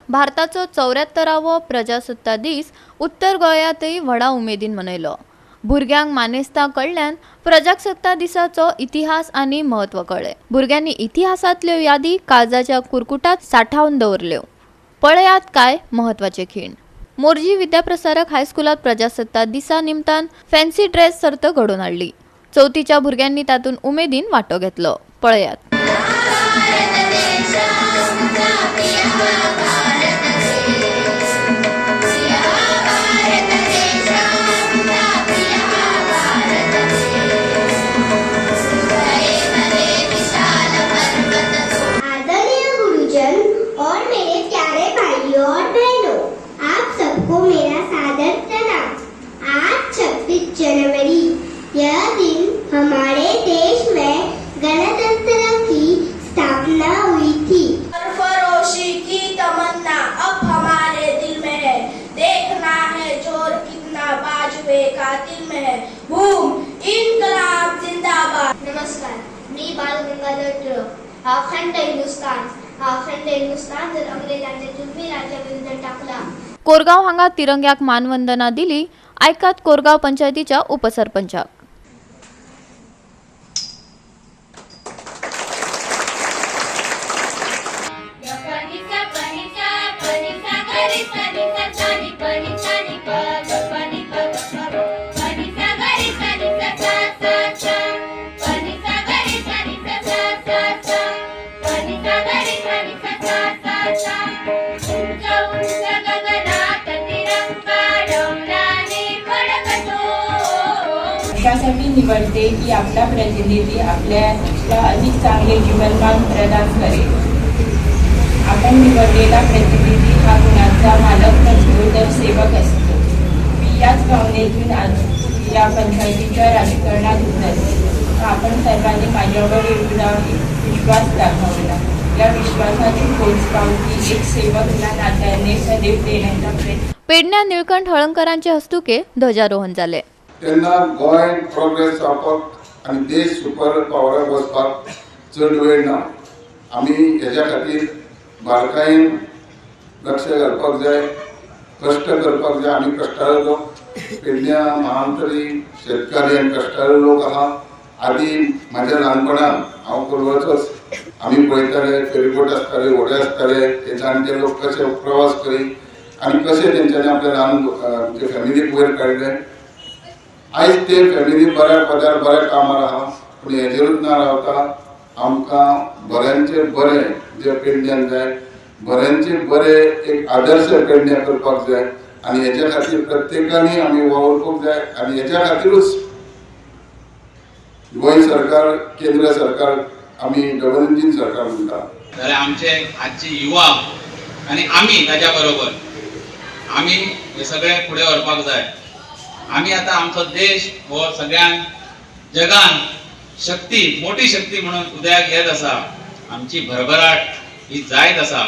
भारताचो 74वो प्रजासत्ता दीस उत्तर गोंयांतय व्हडा उमेदीन मनयलो. भुरग्यांक मानेस्तां कडल्यान प्रजासत्ता दिसाचो इतिहास आनी म्हत्व कळ्ळें. भुरग्यांनी इतिहासांतल्यो यादी काळजाच्या कुरकुटात सांठोवन दवरल्यो. पळयात काय म्हत्वाचे खीण. मोरजी विद्याप्रसारक हायस्कुलात प्रजासत्ता दिसा निमतान फॅन्सी ड्रेस सर्त घडोवन हाडली. चवथीच्या भुरग्यांनी तातूंत उमेदीन वांटो घेतलो. पळयात. आदरणीय गुरुजन और मेरे प्यारे भाइयों और बहनों, आप सबको मेरा सादर प्रणाम। आज 26 जनवरी, यह दिन हमारे देश में गणतंत्र की स्थापना हुई थी। सरफरोशी की तमन्ना अब हमारे दिल में है, देखना है जोर कितना बाजुए कातिल में है। बूम, इनकलाब जिंदाबाद। नमस्कार, मी बाल गंगाधर टिळक। अखंड हिंदुस्तान, अखंड हिंदुस्तान जर अंग्रेजांच्या जुलमी राज्याविरुद्ध टाकला। कोरगांव हांगा तिरंग्याक मानवंदना दिली. आयकात कोरगांव पंचायतीच्या उपसरपंचाक. अशासाठी निवडते की आपला प्रतिनिधी आपल्याला अधिक चांगले जीवनमान प्रदान करेल. आपण निवडलेला प्रतिनिधी हा कुणाचा मालक नसतो, तर सेवक असतो. मी याच भावनेतून आज या पंचायतीच्या राजकारणात उतरले. आपण सर्वांनी माझ्यावर एवढा विश्वास दाखवला. या विश्वासाची पोचपावती एक सेवक या नात्याने सदैव देण्याचा प्रयत्न पेडण्या निळकंठ हळंकरांचे हस्तुके ध्वजारोहण जाले. तेन्ना गोंय प्रोग्रेस जावपाक आनी देश सुपर पावराक वचपाक चड वेळ ना. आमी हेज्या खातीर बारकायेन लक्ष घालपाक जाय, कश्ट करपाक जाय. आमी कश्टाळू लोक, पेडण्या म्हालान तरी शेतकारी आनी कश्टाळू लोक आहा. आदी म्हाज्या ल्हानपणान हांव कोलवाचोच, आमी पळयताले फेरीबोट आसताले, व्हडें आसताले, ते जाणटे लोक कशे प्रवास करी आनी कशे तेंच्यांनी आपल्या ल्हान फॅमिलीक वयर काडले. आयज ते फॅमिली बऱ्या पदार बऱ्या कामार आहा, पूण हेजेरूच ना रावता, आमकां बऱ्यांचे बरें जे पेडण्यान जाय, बऱ्यांचे बरे एक आदर्श पेडण्यां करपाक जाय आनी हेज्या खातीर प्रत्येकानी आमी वावुरपाक जाय. आनी हेज्या खातीरूच गोंय सरकार, केंद्र सरकार, आमी डबल इंजीन सरकार म्हणटा. जाल्यार आमचे आजचे युवा आनी आमी ताच्या बरोबर आमी हे सगळें फुडें व्हरपाक जाय. आमी आतां आमचो देश हो सगळ्यांत जगान शक्ती, मोठी शक्ती म्हणून उदयाक येत आसा. आमची भरभराट ही जायत आसा.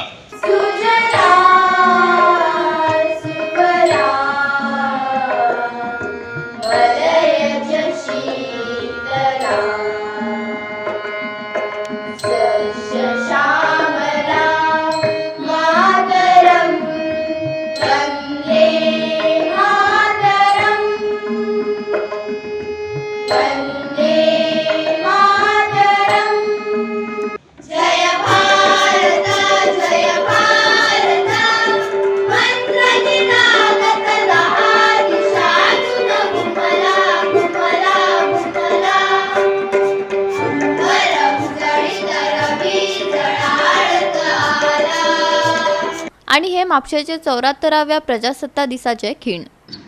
आणि हे म्हापशेचे 74व्या प्रजासत्ता दिसाचे खीण.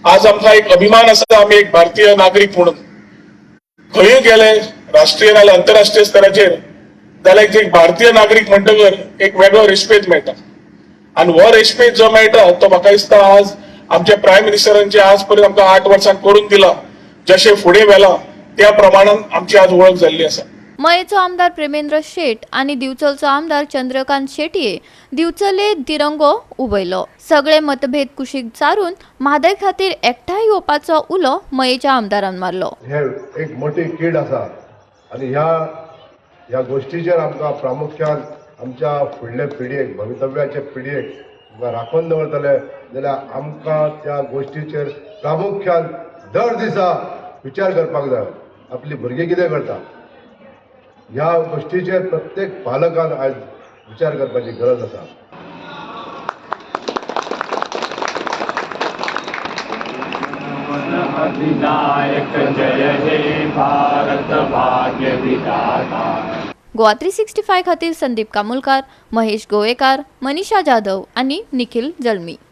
आज आमकां एक अभिमान आसा, आमी एक भारतीय नागरीक म्हणून खंयूय गेले, राष्ट्रीय नाल्यार आंतरराष्ट्रीय स्तराचेर, जाल्यार एक भारतीय नागरीक म्हणटकर एक वेगळो रेस्पेद मेळटा. आनी हो रेस्पेद जो मेळटा तो म्हाका दिसता आज आमच्या प्रायम मिनिस्टरांचे आज पर्यंत आमकां 8 वर्सां करून दिला, जशें फुडें व्हेलां त्या प्रमाणान आमची आज वळख जाल्ली आसा. मयेचो आमदार प्रेमेंद्र शेट आनी दिवचलचो आमदार चंद्रकांत शेटये दिवचले तिरंगो उबयलो. सगळे मतभेद कुशीक सारून म्हादय खातीर एकठांय येवपाचो उलो मयेच्या आमदारान मारलो. हे एक मोठी कीड आसा आनी ह्या ह्या गोश्टीचेर आमकां प्रामुख्यान आमच्या फुडले पिळयेक, भवितव्याचे पिळयेक तुमकां राखून दवरतले जाल्यार आमकां त्या गोश्टीचेर प्रामुख्यान दर दिसा विचार करपाक जाय. आपली भुरगीं कितें करता ह्या गोश्टीचेर प्रत्येक पालकान आयज विचार करपाची गरज आसा. अधिनायक जय हे भारत भाग्य विधाता. गोवा 365 खातीर संदीप कामुलकार, महेश गोवेकार, मनीषा जाधव आनी निखिल जल्मी.